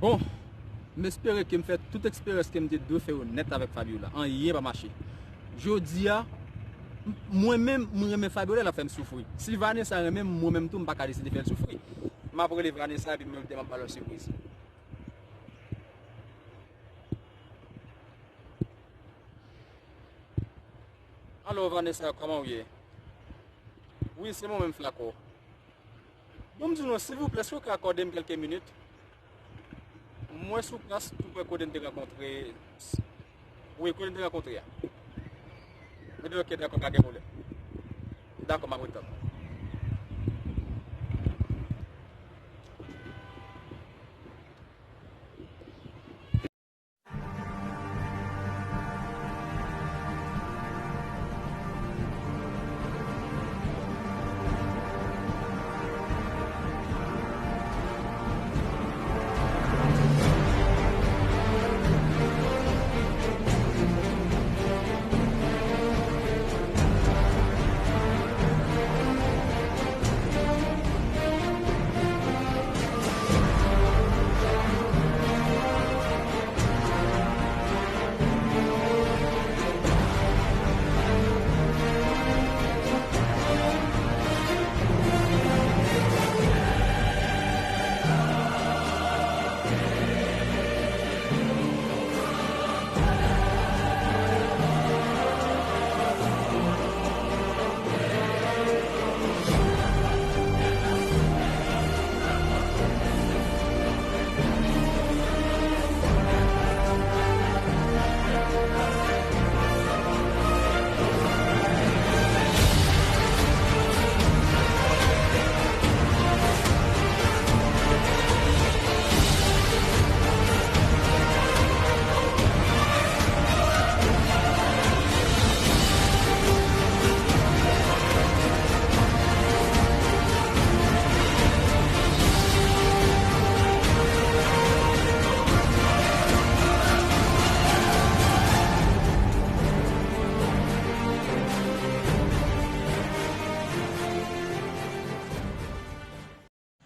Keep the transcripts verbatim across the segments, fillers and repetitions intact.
Bon, m espere ke m fè tout eksperyans ke m te dwe fè yo nèt avèk Fabiola. Anyen pa mache. Jodi a, m- mwen menm, m renmen Fabiola, l ap fè m soufri. Si Vanessa renmen m, mwen menm tou, m pa ka deside fè l soufri. M ap rele Vanessa epi m di m ap ba l yon sipriz. Alo, Vanessa, kòman w ye? Wi, se mwen menm, Flaco. Bon, m di nou, silvouplè, èske w ka akòde m kèlke minit? Mwen sou plas, tou prè kote n te rankontre. Wi, kote n te rankontre a. Mwen di, ok, dakò, pa gen pwoblèm. Dakò, m ap ret tann ou.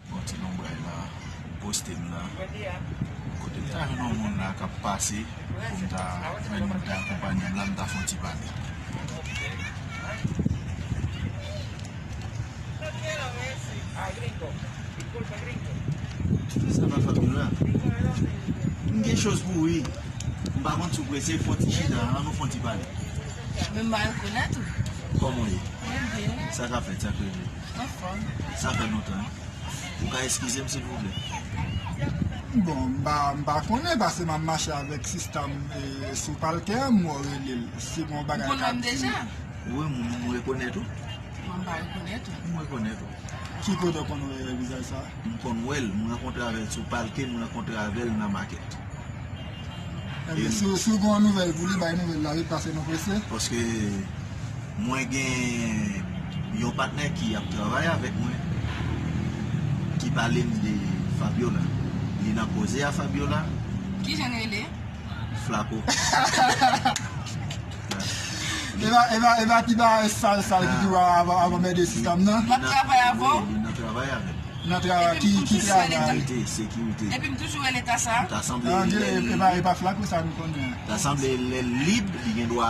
Bon, ti lonbray la, poste m la. Kote m ta jwenn yon moun la k ap pase pou m ta jwenn moun ta akonpanye m la, m ta fè yon ti pale. Sa va, Fabiola? M gen choz pou ou, wi. M pa konn si w prese, fè yon ti chita, ann nou fè yon ti pale. Men m pa rekonèt ou. Kòman w ye? Mwen byen. Sa k ap fèt, sa k rive? Anfòm. Sa fè lontan, wi. Ou ka eskize m, silvouplè? Bon, m pa, m pa konnen, paske m ap mache avèk sista m, e, sou palkè, m wè w rele l. Si gon bagay. Ou konn wè m deja? Wi, m, m rekonèt ou. Mwen pa rekonèt ou. M rekonèt ou. Ki kote w konn wè vizaj sa? M konn wè l, m rankontre avè l sou palke, m rankontre avè l nan makèt. Ebyen, si, si w gen yon nouvèl pou li, bay nouvèl la vit, paske nou prese. Paske mwen gen yon patnè ki ap travay avèk mwen, ki pale m de Fabiola. Li nan koze a Fabiola. Kijan l rele? Flaco. E pa, e pa, e pa ti bagay sal, sal ki tou a, a, a, a mède sistèm nan. L ap travay avè w? Wi, li nan travay avè m. Nan travay, ki, ki travay? Sekirite, sekirite. Epi m toujou wè l eta sa. Ta sanble lè l lib. E pa, e pa Flaco sa nou konnen. Ta sanble lè l lib, li gen dwa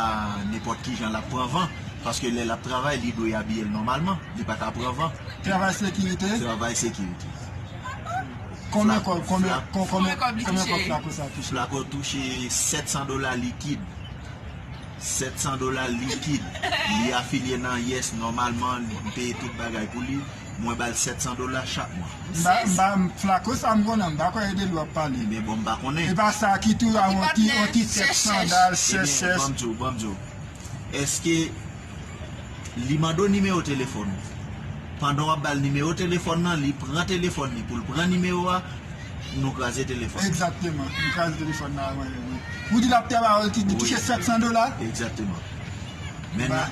nenpòt ki jan l ap pran van. Paske lè l ap travay, li dwe abiye l nòmalman. Li pa ka pran van. Travay sekirite? Travay sekirite. Konbyen kòb, konbyen, konbyen, konbyen kòb Flaco sa touche? Flaco touche sèt san dola likid. Sèt san dola likid. Li afilye nan Yes nòmalman, m peye tout bagay pou li. Mwen ba l sèt san dola chak mwa. M pa, m pa, Flaco sa m konnen, m pa kwè e de li w ap pale. Ebyen bon, m pa konnen. E pa sa ki tou a yon ti, yon ti tèt sandal, chèch, chèch. Ebyen, ban m di w, ban m di w. Èske li mande w nimewo telefòn ou? Pandan w ap ba l nimewo telefòn nan, li pran telefòn li pou l pran nimewo a, nou kraze telefòn nan. Egzakteman, nou kraze telefòn nan, wi, wi. Ou di l ap travay, li touche sèt san dola? Egzakteman. Men nan,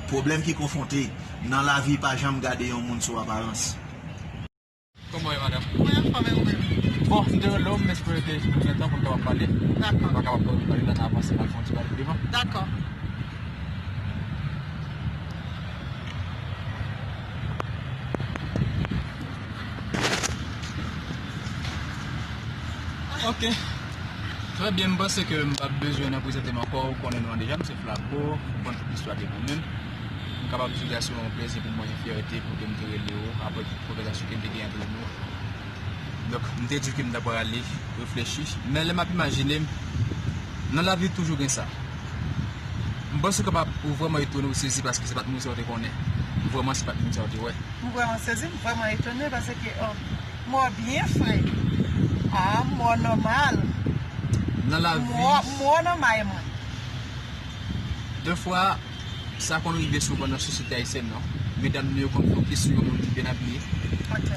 pwoblèm ki konfwonte, nan lavi pa janm gade yon moun sou aparans. Kòman w ye, madanm? Mwen anfòm, e ou menm? Bon, m te rele w, m espere ke nou gen tan pou n kapab pale. Dakò. Nou pa kapab pale la, n a avanse, n al fè yon ti pale devan. Dakò. Ok. Trè byen, m panse ke m p ap bezwen nan prezante m ankò, ou konnen non an deja, m se Flaco, ou konn tout istwa de mwen menm. M kapab di w se yon plezi pou mwen, yon fyète pou ke m te rele w, apre tout konvèsasyon ke n te gen ant nou. Donk, m te di w ke m ta pral ale reflechi, men lè m ap imajine m, nan lavi toujou gen sa. M panse w kapab, ou vrèman etone, ou sezi paske se pa t moun sa w te konnen. Vrèman, se pa t moun sa w te wè. M vrèman sezi, m vrèman etone paske, oh, m wè w byen fre. Ah, m wè w nòmal. Nan lavi, m wè w nan may mwen. Defwa, sa konn rive souvan nan sosyete ayisyèn nan. Medam nou yo konn fokis sou yon moun ki byen abiye. Ok.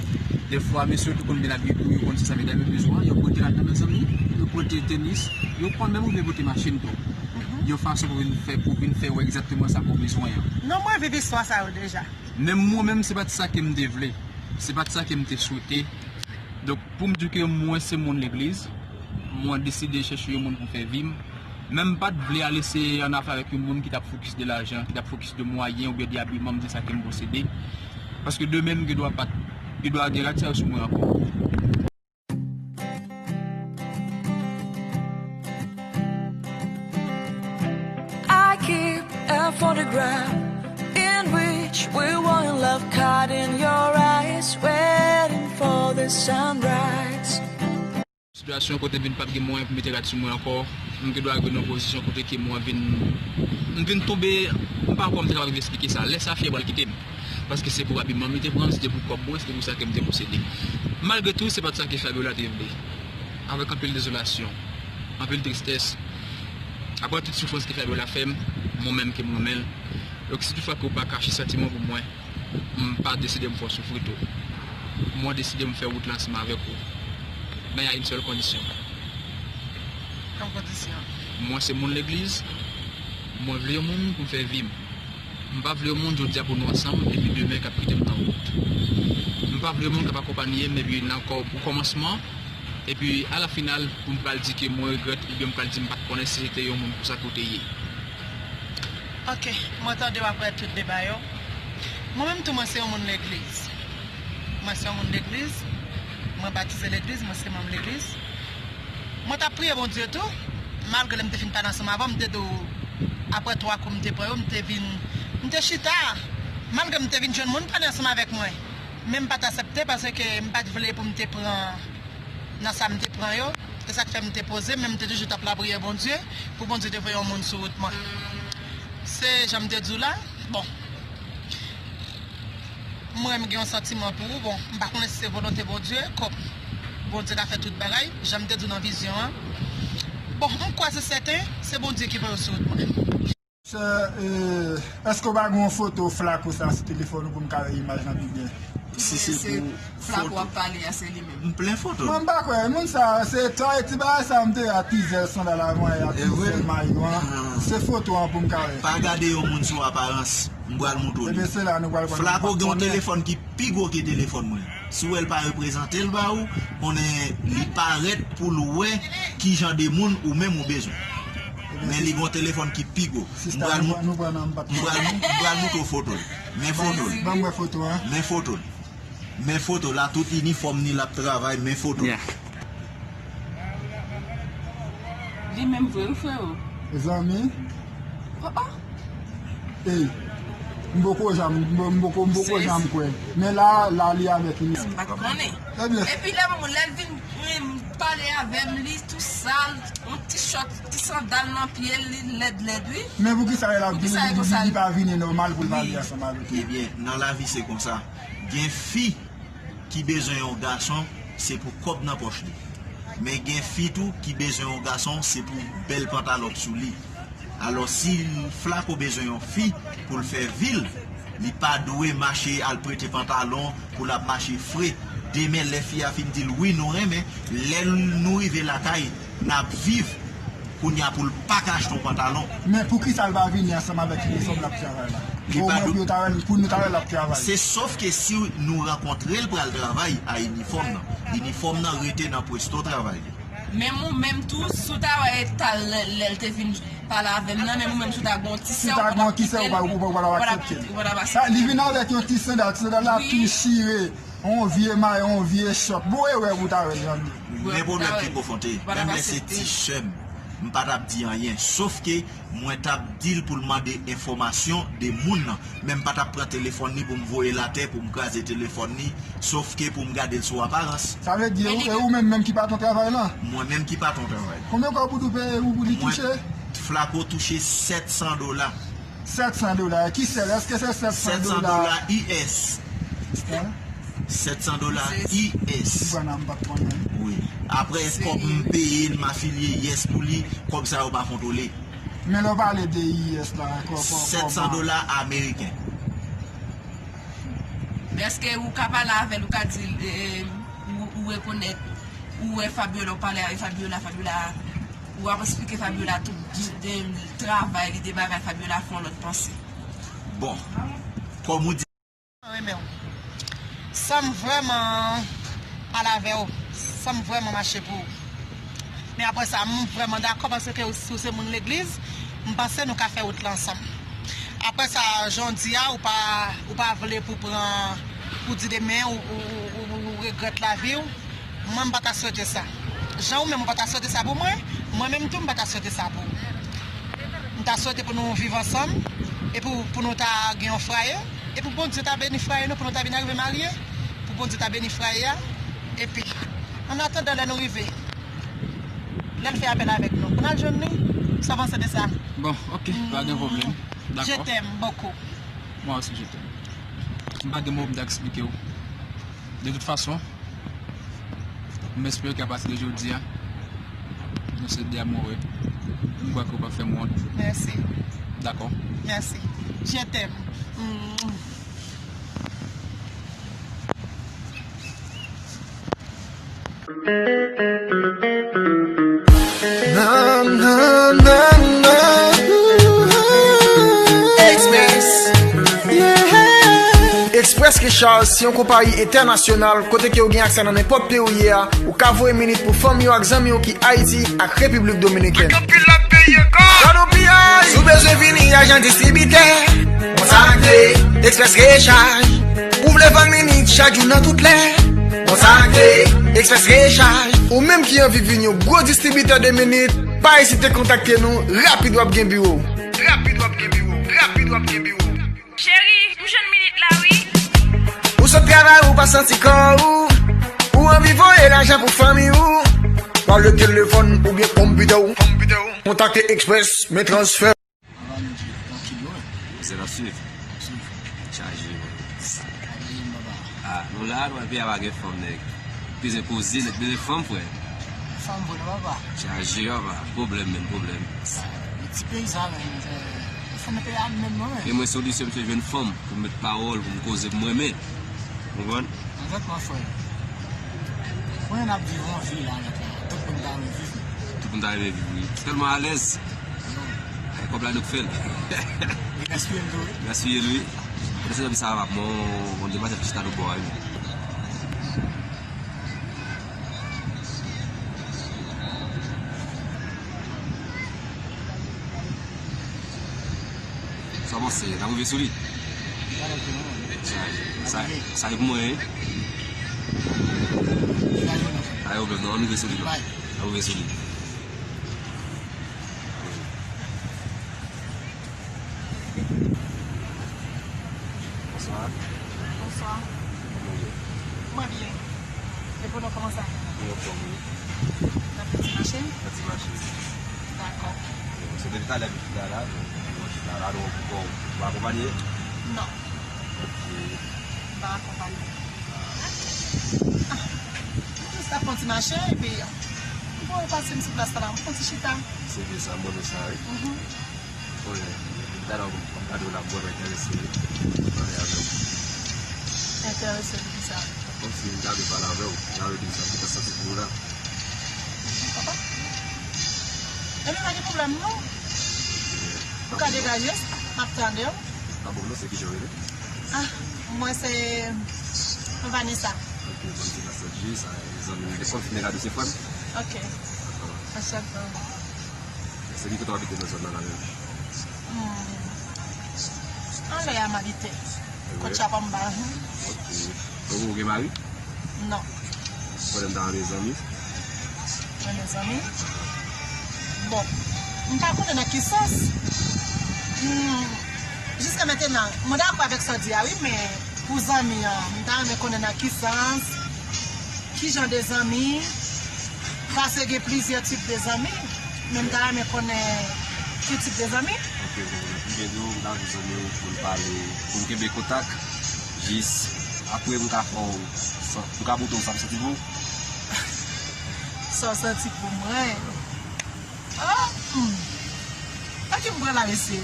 Defwa, mesye yo tou konn byen abiye tou, yo konn se sa medam yo bezwen, yo pote ladan, mezanmi, yo pote tenis, yo konn menm rive pote machin tou. Mhm. Yon fason pou vin fè, pou vin fè wè egzakteman sa ke w bezwen an. Non, mwen viv istwa sa yo deja. Men mwen menm, se pa t sa ke m te vle. Se pa t sa ke m te swete. Donk, pou m di ke mwen se moun legliz, mwen deside chèche yon moun pou m fè vi m. Men m pa t vle ale se annafè avèk yon moun ki t ap fokis de lajan, ki t ap fokis de mwayen oubyen de abiman, m di sa ke m posede. Paske demen m gen dwa pa t, gen dwa gen rad sa yo sou mwen ankò. I keep a photograph in which we were in love, caught in your eyes, waiting for the sunrise. Sitiyasyon kote m vin p ap gen mwayen pou mete rad sou mwen ankò, m gen dwa rive nan yon pozisyon kote ke mwen vin, m vin tonbe, m pa kwè m te kapab rive eksplike sa. Lè sa fyè pral kite m. Paske se pou abiman m te pran, se te pou kòb mwen, se te pou sa ke m te posede. Malgre tou, se pa t sa ke Fabiola te vle. Avèk anpil dezolasyon, anpil tristès, apre tout soufrans ke Fabiola fè m, mwen menm ke m renmen l. Donk, si toutfwa ke w pa kache santiman pou mwen, m pa deside m fè w soufri tou. Mwen deside m fè wout la ansanm avèk ou. Men a yon sèl kondisyon. Kòm kondisyon? Mwen se moun legliz, mwen vle yon moun pou m fè vi m. M pa vle yon moun jodi a pou nou ansanm, epi demen k ap kite m nan wout. M pa vle yon moun k ap akonpanye m, epi nan kò-, o kòmansman, epi a la final, pou m pral di ke mwen regrèt, oubyen m pral di m pa t konnen si se te yon moun konsa ke w te ye. Ok, mwen tande w apre tout deba yo. Mwen menm tou, mwen se yon moun legliz. Mwen se yon moun legliz. Mwen batize legliz, mwen se manm legliz. Mwen t ap priye Bondye tou, malgre lè m te fin pale ansanm avè w, m te di w, apre twa kou m te pran yo, m te vin, m te chita, malgre m te vin jwenn moun pale ansanm avèk mwen, men m pa t aksepte paske m pa t vle pou m te pran nan sa m te pran yo, e sa k fè m te poze, men m te toujou t ap lapriyè Bondye, pou Bondye te voye yon moun sou wout mwen. Se jan m te di w la, bon, Mwen, m gen yon santiman pou ou. Bon, m pa konnen si se volonte Bondye, kòm Bondye ka fè tout bagay, jan m te di w nan vizyon an. Bon, m kwè se sèten, se Bondye ki voye w sou wout mwen. Sè, eh, èske w pa gen yon foto Flaco sa sou telefòn ou pou m ka wè imaj lan pi byen? Si se pou Flaco ap pale a, se li menm. M plen foto. Mwen, m pa kwè. Moun sa, se twa ti bagay sa, m te a tizè sandal avan, a tizè mayo an. Se foto an pou m ka wè. Pa gade yon moun sou aparans. M pral montre w li. Ebyen, se la nou pral konn. Flako gen yon telefòn ki pi gwo ke telefòn mwen. Si w wè l pa reprezante l ba ou, konnen li parèt pou l wè ki jan de moun ou menm ou bezwen. Men li gen yon telefòn ki pi gwo. M pral, m pral, m pral montre w foto l. Men foto l. Ban m wè foto a. Men foto l. Men foto la, tout inifòm ni l ap travay, men foto. Yeah. Li menm vre, wi, freo. Mezanmi. Oh, oh. Ey, m poko janm, m poko, m poko janm kwè. Men la, la li avèk inifòm. M pa t konnen. Ebyen. Epi lè m, lè l vin, vin pale avè m, li tou sal, yon ti chòt, ti sandal nan pye l, li lèd, lèd, wi. Men poukisa l ap vini, li, li pa vini nòmal pou l pale ansanm avèk nou? Ebyen, nan lavi se konsa. Gen fi ki bezwen yon gason, se pou kòb nan pòch li. Men gen fi tou ki bezwen yon gason, se pou bèl pantalon k sou li. Alò, si Flako bezwen yon fi pou l fè vi l, li pa dwe mache al prete pantalon pou l ap mache fre. Demen, lè fi a fin di l wi, nou renmen, lè nou rive lakay, n ap viv. Kounye a pou l pa ka achte yon pantalon. Men poukisa l pa vini ansanm avèk inifòm l ap travay la? Li pa dwe. Pou nou ta wè l ap travay. Se sòf ke si nou rankontre l pral travay a inifòm nan, inifòm nan rete nan pwesto travay li. Menm ou menm tou, si w ta wè eta l lè, lè l te vin pale avè m nan, menm ou menm si w ta gen yon ti sè, ou pa t ap aksepte l. Li vin avèk yon ti sandal, ti sandal la tou chire. On vye mayo, on vye chòt. Bon, e wè pou ta wè jan l ye. Men pwoblèm ki pwofon te, menm lè se ti sè m, m pa t ap di anyen. Sof ke mwen t ap di l pou l mande enfòmasyon de moun nan. Men m pa t ap pran telefòn li pou m voye l atè, pou m kraze telefòn li. Sof ke pou m gade l sou aparans. Sa vle di, e ou, e ou menm, menm ki patwon travay la? Mwen menm ki patwon travay la. Konbyen kòb ou tou peye ou pou li touche? Mwen, Flaco touche sèt san dola. Sèt san dola. Ki sèl? Èske se sèt san dola? Sèt san dola U S. Hein? Sèt san dola U S. Ou pa nan, m pa t konnen. Wi. Apre, kòb m peye l, m afilye U S pou li, kòb sa yo pa kontwole. Men lè w pale de U S la, kò, kò, sèt san dola ameriken. Èske ou ka pale avè l, ou ka di l, eh, ou, ou rekonèt, ou wè Fabiola, ou pale avè Fabiola, Fabiola, ou ap eksplike Fabiola tout de, de travay li, de bagay Fabiola fè yon lòt panse. Bon, kòm ou di. Renmen w. San m vrèman pale avè w, san m vrèman mache pou ou. Men apre sa, m vrèman dakò paske ou, si w se moun legliz, m panse nou ka fè wout la ansanm. Apre sa, jan w di a, ou pa, ou pa vle pou pran, pou di demen, ou, ou, ou, ou, ou regrèt lavi w. Mwen, m pa ta swete sa. Jan ou menm, ou pa ta swete sa pou mwen, mwen menm tou, m pa ta swete sa pou ou. M ta swete pou nou viv ansanm, e pou, pou nou ta gen yon fraye, e pou Bondye ta beni fraye nou, pou nou ta vin arive marye, pou Bondye ta beni fraye a, epi, an atandan lè nou rive, lè l fè apèl avèk nou, pou n al jwenn li, sa w panse de sa? Bon, ok, pa gen pwoblèm. Dakò. Je t'aime beaucoup. Moi aussi, je t'aime. M pa gen mo pou m ta eksplike w. De tout fason, m espere ke apati de jodi a, nou se de amoure. M kwè ke w p ap fè m wont. Mèsi. Dakò. Mèsi. Je t'aime. Mm. Nan, nan, nan, nan. Express. Yeah. Express Recharge se yon konpayi entènasyonal kote ke w gen aksè nan nenpòt peyi w ye a. Ou ka voye minit pou fanmi w ak zanmi w ki Ayiti ak Repiblik Dominikèn. Ak anpil lòt peyi ankò. Gade yon piyay! Si w bezwen vini ajan distribitè, kontakte Express Recharge. Ou vle vann minit chak jou nan tout lè, kontakte Express Recharge. Ou menm ki anvi vin yon gwo distribitè de minit, pa ezite kontakte nou, rapid w ap gen biwo. Rapid w ap gen biwo. Rapid w ap gen biwo. Cheri, m jwenn minit la wi. Ou sot travay, ou pa santi kò ou. Ou anvi voye lajan pou fanmi ou. Pa le telefòn oubyen konpitè ou. Konpitè ou. Kontakte Express, men transfè. Anvan nou di, nan ki dlo, men? Mesye, n ap swiv. N ap swiv. Chaje, men. Chaje, men, papa. Ah, nou la, nou, peyi a pa gen fanm, nèg. Bezwen poze, nèg, bezwen fanm, frè. Fanm vre, non, papa. Chaje, papa. Pwoblèm, men, pwoblèm. Ti peyi sa, men, se, fanm nan peyi a menm, non, men. Men mwen, solisyon, m se jwenn fanm pou m met pawòl, pou m koze, pou m renmen. Konprann? Egzakteman, frè. Kounye a n ap viv yon vi la nèt la. Tout moun ta renmen viv li. Tout moun ta renmen viv li. Tèlman alèz. Ay, kòb la nou k fè l. Li gaspiye l tou, wi. Gaspiye l, wi. Kote se sa va, bon, bon, demen se chita nou bò a, wi. Sa w panse? N ap rive sou li? Sa, sa, sa e pou mwen, wi. Pa gen pwoblèm, non, ann rive sou li, non. Ann rive sou li. Bonswa. Bonswa. Kòman w ye? Mwen byen. E pou nou, kòman sa ye? Nou anfòm, wi. N ap fè ti mache? Fè ti mache. Dakò. Se depi talè nou chita la, nou, nou chita la, nou ankò, ou pa akonpanye? Non. Ok. M pa akonpanye. Ah. M jis ap fè yon ti mache, epi m pral pase m sou plas la, m fè yon ti chita. Se byen sa, m renmen sa, wi. Mhm. Konnen, talè w ap gade w la, m vrèman enterese pale avè w. Enterese pou kisa? Kòmsi m ta vle pale avè w, m ta vle di w sa m gentan santi pou ou la. Papa? Ebyen, pa gen pwoblèm, non. Ou ka degaje, m ap tande w. Pa bon, non, se kijan w rele? Ah, mwen se Vanessa. Ok, Vanessa Saint-Just, sa, zanmi m, te konfime la, se frè m. Ok. Dakò. Anchante. Se ki kote w abite nan zòn nan la menm? Hmm. Anlè a m abite. Kot chap anba. Ok. Ou gen mari? Non. Konnen m ta renmen zanmi. Renmen zanmi? Bon, m pa konnen nan ki sans. Hmm, jiska mentenan, mwen dakò avèk sa w di a, wi, men pou zanmi an, m ta renmen konnen nan ki sans, ki jan de zanmi, paske gen plizyè tip de zanmi, men m ta renmen konnen ki tip de zanmi. Ok, bon, pou m te di w, m ta di zanmi w pou n pale, pou n kenbe kontak, jis apre m ka fè w, sa- m ka montre w sa m santi pou ou. Sa w santi pou mwen? Ah, hmm. Èske m pral la, mesye?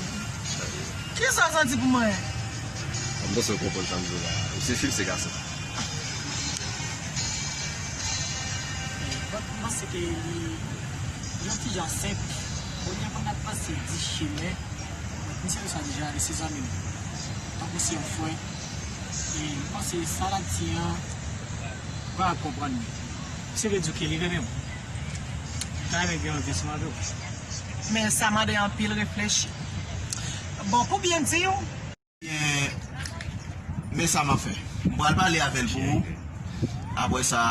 Kisa w santi pou mwen? M panse w konprann sa m di w la. Mesye Phil se gason. Bon, m panse ke li yon ti jan senp. Olye pou n ap panse di chemen, mwen, m se sa deja, li se zanmi m. Tankou se yon frè. E m panse sa l ap di an va konprann li. Se vle di ke li renmen m. Li ta renmen gen yon vi ansanm avè w. Men sa mande anpil reflechi. Bon, pou byen di w, Ebyen, men sa m ap fè. M pral pale avè l pou ou. Apre sa,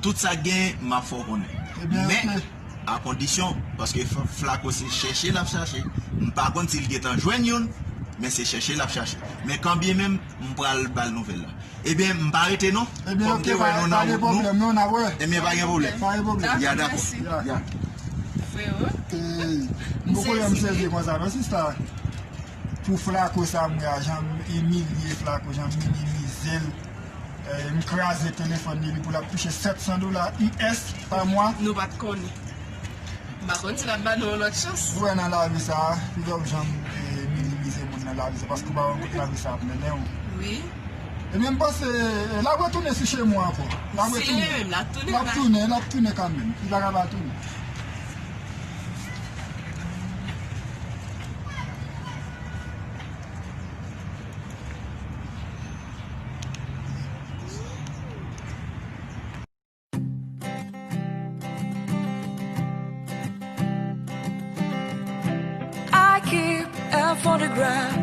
tout sa k gen, m ap fè w konnen. Ebyen, men, ok. A kondisyon, paske F- Flaco se chèche l ap chache. M pa konn si l gentan jwenn youn, men se chèche l ap chache. Men kanbyenmenm, m pral ba l nouvèl la. Ebyen, m pa rete non. Ebyen, ok, pa gen pwoblèm, non, n ap wè. Ebyen, pa gen pwoblèm. Pa gen pwoblèm. Ya, dakò. Ya. Frero. Ey, m poko janm sèvi konsa, non, sista. Pou Flaco sa m wè a, jan m imilye Flaco, jan m minimize l. Eh, m kraze telefòn li, li pou l ap touche sèt san dola U S pa mwa. Nou pa t konnen. M pa konn si l ap ba nou yon lòt chans. Ou wè nan lavi sa a, piga w janm, eh, minimize moun nan lavi sa a, paske w pa wè kote lavi sa a ap mennen w. Wi. Ebyen, m panse, eh, l ap retounen sou chemen ankò. L ap retounen. Si li menm, l ap tounen. L ap tounen, l ap tounen kanmenm. Li pa ka pa tounen. I keep a photograph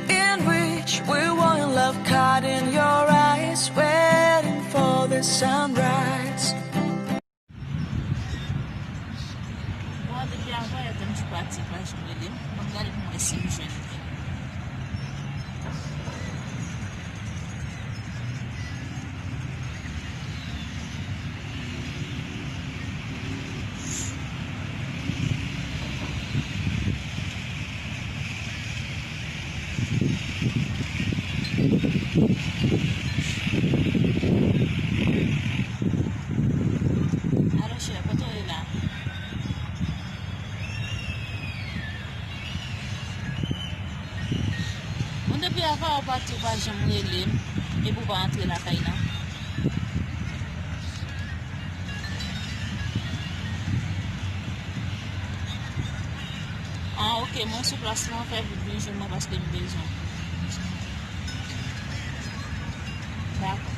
in which we were in love, caught in your eyes, waiting for the sunrise. Bon, depi avan yè tan m ti pati, pa janm rele m. Mwen gade pou mwen si m jwenn li. Alo, chè, kote w ye la? Bon, depi avan ou pati, ou pa janm rele m, epi ou pa antre lakay la. Ah, ok, mwen sou plas lan, fè vit vin jwenn mwen paske m bezwen w. Dakò.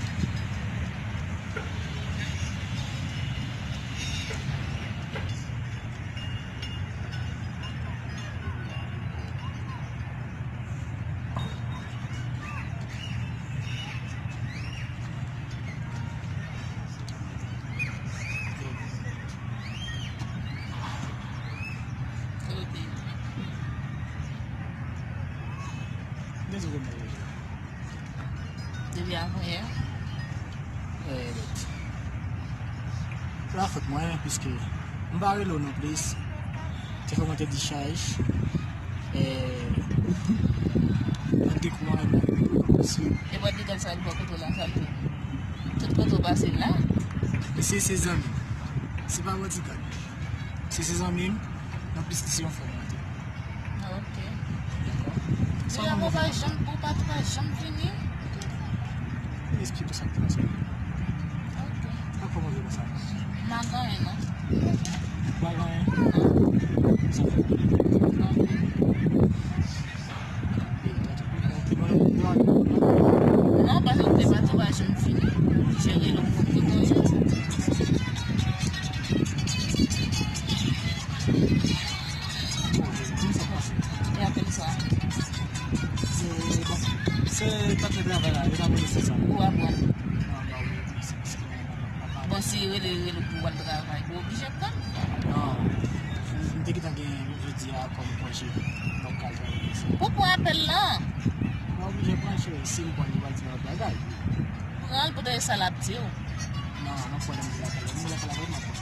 Depi avanyè. Eh, lòt. Se pa fòt mwen, piske m pa rele w non plis. Se fò mwen te dichaj. Eh, mwen te kouman mwen si. E bòt de gad sa li bò kote w la, sa l tou. Tout kote w pase l la. Mesye se zanmi m. Se pa bodyguard. Se, se zanmi m. Nan plis li se yon frè mwen tou. Ah, ok. Dakò. Sa ou pa janm, ou pa t pa janm vini. Esplike sa k pase. Ok. Sa kòman vin konsa? M pa gen anyen, non. Ou pa gen anyen? Non. Sa fè? Non. Non, paske ou te pati, ou pa janm vini. Jere l, ou konn kote w ye. Bon, se konsa pase. E apèl sa? Se, bon, se patnè travay la, yo ta voye se sa. Ou aprann? Li rele, rele pou w al travay, ou oblije pran l. Non, m te gentan gen jodi a kòm konje. Donk, al travay konsa. Pou pran apèl lan? Ou pa oblije pran, cheri. Si m pran, li pral di m lòt bagay. Pran l pou tande sa l ap di w. Non, m ap pran, m di lakay la. M di lakay la, wi, m ap pran.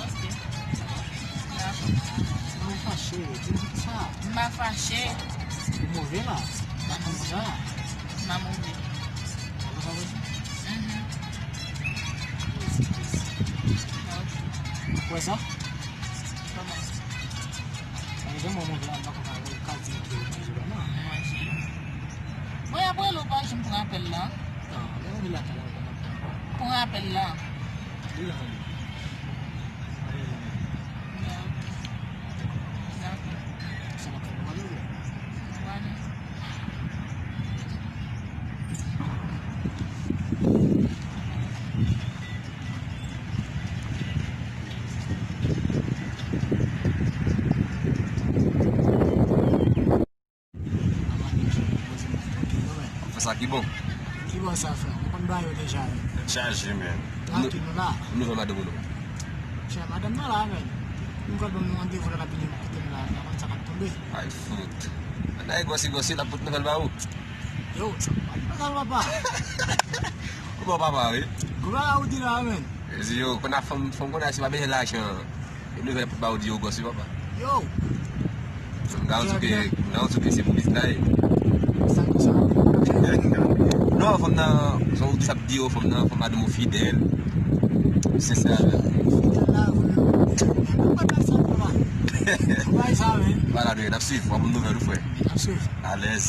Ok. Dakò. Ou fache, di m tout sa. M pa fache. Ou move la. M pa konn sa. M pa move. Ou pa move? Mhm. Ok. Ou wè sa? Kòman? Sa vle di mwen move la, m pa konn sa, ou ka di m ki ou manje la, non? Manje. Mwen ap rele w pa janm pran apèl la. Non, lè ou vin lakay la, ou konn ap pran. Pran apèl la. Li la, li. Li la. Dakò. Sa va fè nou ale, ou? Nou ale. Fè sa ki bon. Ki bon sa, frè? Ou konn bagay yo deja, wi. Tèt chaje, men. Trankil, nou la. Nouvèl madanm ou non? Chè, madanm nan la, men. Nou pral ban nou randevou lè l ap vini kote m la, n a konn sa k ap tonbe. Ay, fout. Ann al gòsi, gòsi, l ap pote nouvèl ba ou. Yo, sa pa di bagay, papa. Ou bon papa, wi. Gwo bagay ou di la, men. Yo, konn a fanm, fanm konn a si pa bezwen lajan. E nouvèl pou ba ou di yo gòsi papa. Yo. M ka di ke, m ka di ke se pou biznis la ye. Sa konsa. Non, fanm nan, jan ou toujou ap di yo, fanm nan, fanm madanm ou fidèl. Sensè. Fidèl la, vre. Ou pa ta sa, papa. Ou pa sa, men. Vwala, nou, n ap swiv, w ap ban m nouvèl ou, frè. N ap swiv. Alèz.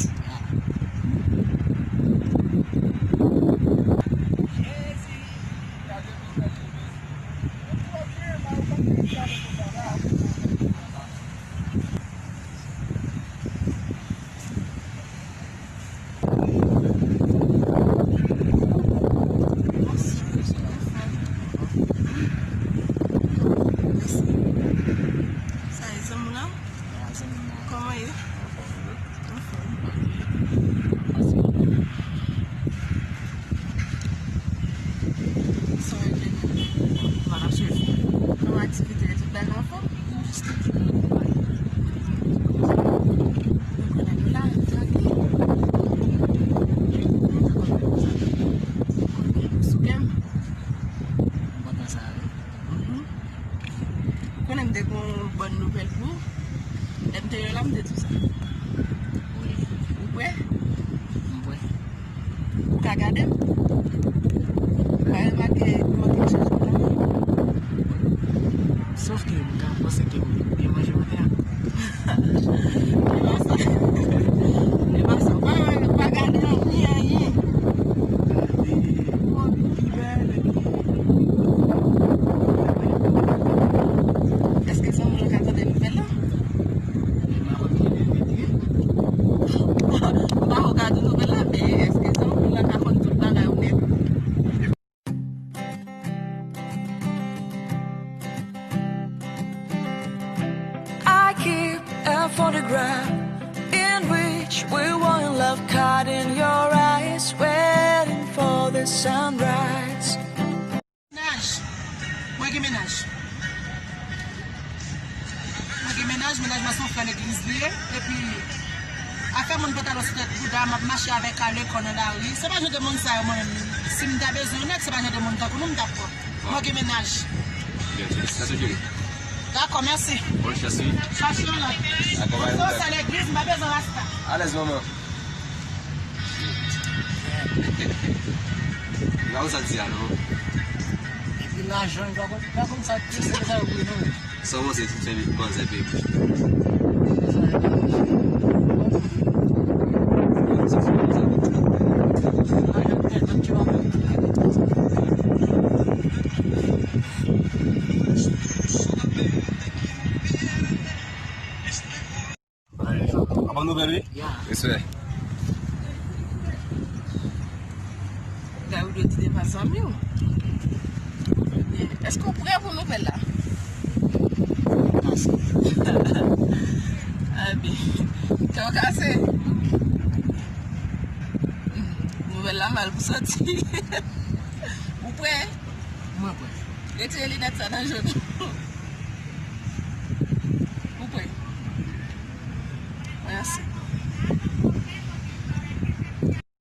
Sa e zanmi w la? Kòman ye? Anfòm. Sa w gen? Bon, n ap swiv. Kòman aktivite yo, tout bagay anfòm? Nou konnen nou la, nou tranke. Ou konnen nou sou kè m. Kontan sa, wi. Mhm. Ou konnen m te gen yon bòn nouvèl pou ou. Lè m te ye la, m te di w sa. Wi. Ou prè? M prè. Ou ka gade m? Ou pa remake m manke chanje kanmenm? Sof ke m ka panse ke ou byen manje maten an. E pa sa. E pa sa. Ou pa, ou pa gade anyen, anyen. Gade. Ou anvi pi bèl. Èske zanmi w lan ka tande nouvèl la? M pa konn ki nouvèl li ye. M pa konn gade nouvèl la, men èske zanmi w lan ka konn tout bagay ou menm? I keep a photograph in which we were in love, caught in your eyes, waiting for the sunrise. Mennaj. Mwen gen mennaj. Mwen gen mennaj, mennaj mwen se yon frè legliz li ye. Epi, afè moun pantalon sou tèt bouda, m ap mache avèk alekò nan lari. Se pa jan de moun sa yo mwen menm. Si m ta bezwen yon nèg, se pa jan de moun tankou nou m t ap pran. Mwen gen mennaj. Byen, felisitasyon, cheri. Dakò, mèsi. Bòn chans, wi. Chache yon lòt. Akonpaye nou. Sa legliz, m pa bezwen rasta. Alèz, manman. Li pa konn sa l di a non. Epi lajan, li pa konn, li pa konn sa l di, se sa l vle non. Sa w panse si w fè manzè peye plis? Lajan tèt, tèt ki pa fè. Avan nouvèl, wi. Ya. Respè. Gade, ou dwe di de pa zanmi w. Èske w prè pou nouvèl la? Abi, kè w kase. Nouvèl la mal pou soti. Ou prè? Mwen pran. Retire linèt sa nan je nou.